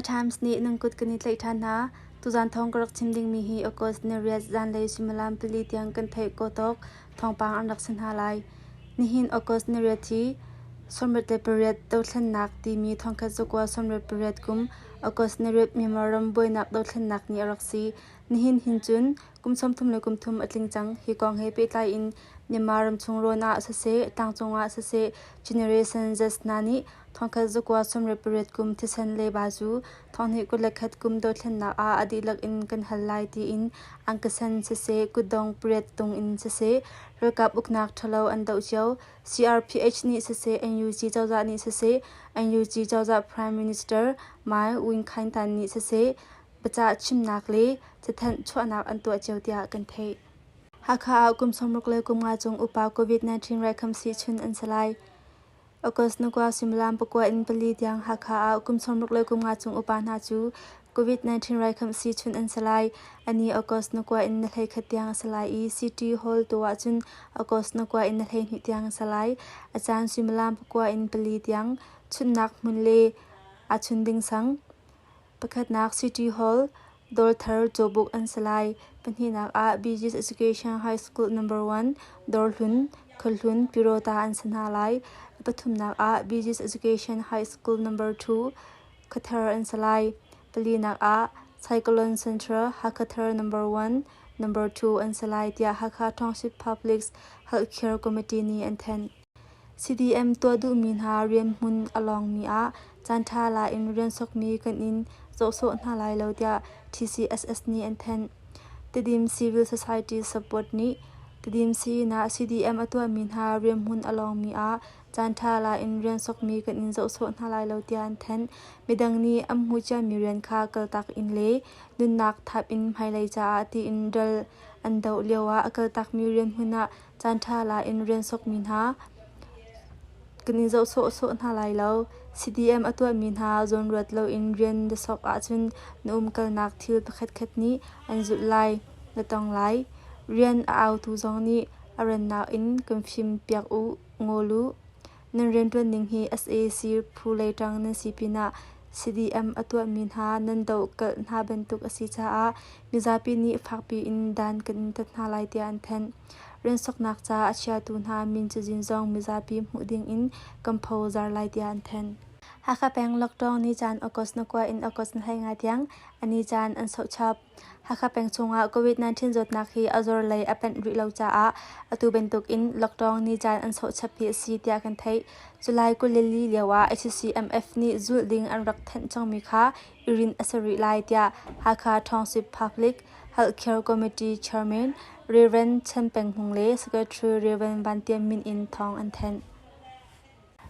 Times nih nan kut kan i tlaih ṭhan hna. Tuzaan thawng ka rak chim dingmi hi August ni riat zanlei suimilam pali tiang kan theih ko tawk thawngpang an rak si hna lai. Nihin August ni riat hi 68 dothlennak timi thongkhat zakua 68 kum August ni riat Myanmar ram buainak dothlennak ni a rak si. Nihin hin cun kum 33 a tling cang. Hi kong he pehtlai in Myanmar ramchung rawn ah siseh, tlangcung ah siseh, Generation Z hna nih thongkhat zakua 68 kum thisen leiba cu thonghnih 21 kum dothlennak ah a dihlak in kan hal lai tiin angkasen siseh, kutdong pariat tung in siseh, ralkap uknak ṭhalo an doh cio. CRPH nih siseh, NUG cozah nih siseh, NUG cozah Prime Minister Mai Win Khaing Tan nih siseh, biacah chimnak le cathanh chuahnak an tuah cio tiah kan theih. Hakha ah kum 65 cung upa COVID-19 raikhamsii chun an si lai. August ni kua suimilam pakua in pali tiang Hakha ah kum 65 cung upa hna cu COVID-19 raikhamsii chun an si lai. Ani August ni kua in ni 11 tiang a si lai i City Hall tu ahcun August ni kua in ni 12 tiang a si lai. A caan suimilam pakua in pali tiang chunhnak hmun le aa chun ding sang. Pakhatnak City Hall, Dawrthar cawbuk an si lai. Pahnihnak ah Bgis Education High School No. 1, Dawrhlun, Khuahlun, Pyirota an si hna lai. Pathumnak ah Bgis Education High School No. 2, Khuathar an si lai. Palinak ah Cyclone Centre, Hakhathar No. 1, No. 2 an si lai tiah Hakha Township Public Healthcare Committee nih an thanh. CDM tuah duhmi hna rian hmun a lawngmi ah caanṭha la in rian sokmi kan in zohsawh hna lai lo tiah TCSS nih an thanh. Tedim Civil Society Support nih Tedim sii-inn ah CDM a tuahmi hna rian hmun a lawngmi ah caanṭha la in rian sokmi kan in zohsawh hna lai lo tiah an thanh. Midang nih an hmuh ciami rian kha kaltak in le nunnak thap in hmailei caah tiin ral an doh lioah a kaltakmi rian hmun ah Caanṭha la in rian sokmi hna kan i zoh sawhsawh hna lai lo. CDM a tuahmi hna zawnruat loin rian na sok ahcun na umkalnak thil pakhatkhat nih an zulh lai, na tong lai. Rian a autu zong nih a rannak in kan fimpiak u, ngawl u. Nan rianṭuanning hi sac phu lei ṭang nan si pinah CDM a tuahmi hna nan dohkalh hna bantuk a si caah mizapi nih fakpi in dan kan in tat hna lai tiah an thanh. Rian soknak ca a chiatu hna min cazin zong mizapi hmuh ding in kan phozar lai tiah an thanh. Hakha peng lockdown ni caan August na kua in August na hlei nga tiang a ni caan an sauh chap. Hakha peng chungah COVID-19 zawtnak hi a zor lei a panh rih lo caah atu bantuk in lockdown ni caan an sawh chap hi a si tiah kan theih. July 24 lio ah HCMF nih zulh ding an rak thanh cangmi kha i rinh a si rih lai tiah Hakha Township Public Healthcare Committee Chairman Rev. Chen Peng Hmung le Secretary Rev. Van Tiam min in thawng an thanh.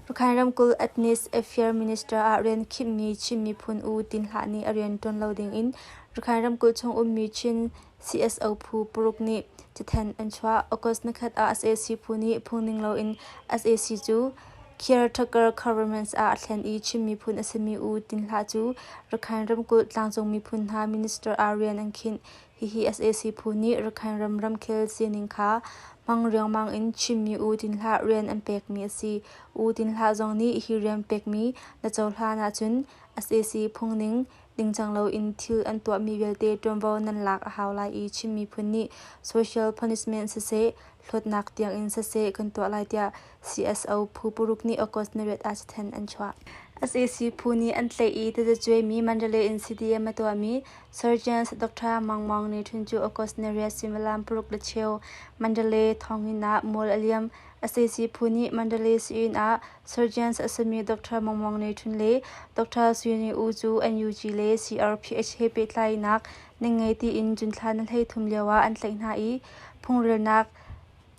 Rakhine ramkulh Ethnic Affairs Minister ah rian khimhmi Chin miphun U Tin Hlah nih a rian ṭuan lo dingin Rakhine ramkulh chung ummi Chin CSO phu paruk nih cathanh an chuah. August nikhat ah sac phu nih phungning loin sac cu Caretaker Government ah a thlen i Chin miphun a simi U Tin Hlah cu Rakhine ramkulh tlangcung miphun hna minister ah rian an khinh. Hihi sac phu nih Rakhine ram ramkhel sining kha hmang riangmang in Chinmi U Tin Hlah rian an pekmi a si. U Tin Hlah zong nih hi rian pekmi na cohlan ahcun sac phungning ningcang loin thil an tuahmi vialte ṭuanvo nan lak a hau lai i Chin miphun nih social punishment siseh, hlawtnak tiangin siseh kan tuah lai tiah CSO phu paruk nih August nariat ah cathanh an chuah. Sac phu nih an tlaih i tazacuaimi Mandalay in CDM a tuahmi Surgeons Dr. Mang Maung nih Ṭhun cu August nariat suimilam paruk le cheu Mandalay thawnginn ah mual a liam. Sac phu nih Mandalay sii-inn ah Surgeons a simi Dr. Mang Maung Ni Ṭhun le Dr. Sui Ni U cu NUG le CRPH he pehtlainak nan ngei tiin June thla ni 33 lio ah an tlaih hna i phungrelnak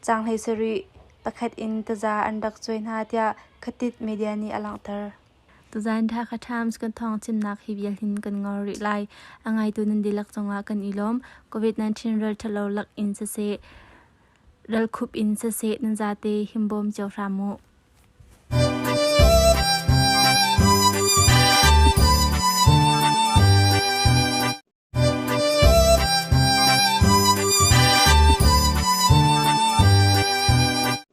caang 17 pakhat in taza an rak cuai hna tiah Khatit media nih a langhter. Tuzaan Hakha Times kan thawng chimnak hi vial hin kan ngol rih lai. A ngaitu nan dihlak cungah kan i lawm. COVID-19 ral ṭhalo lak in siseh, ral khup in siseh nan zate himbawm cio hram u.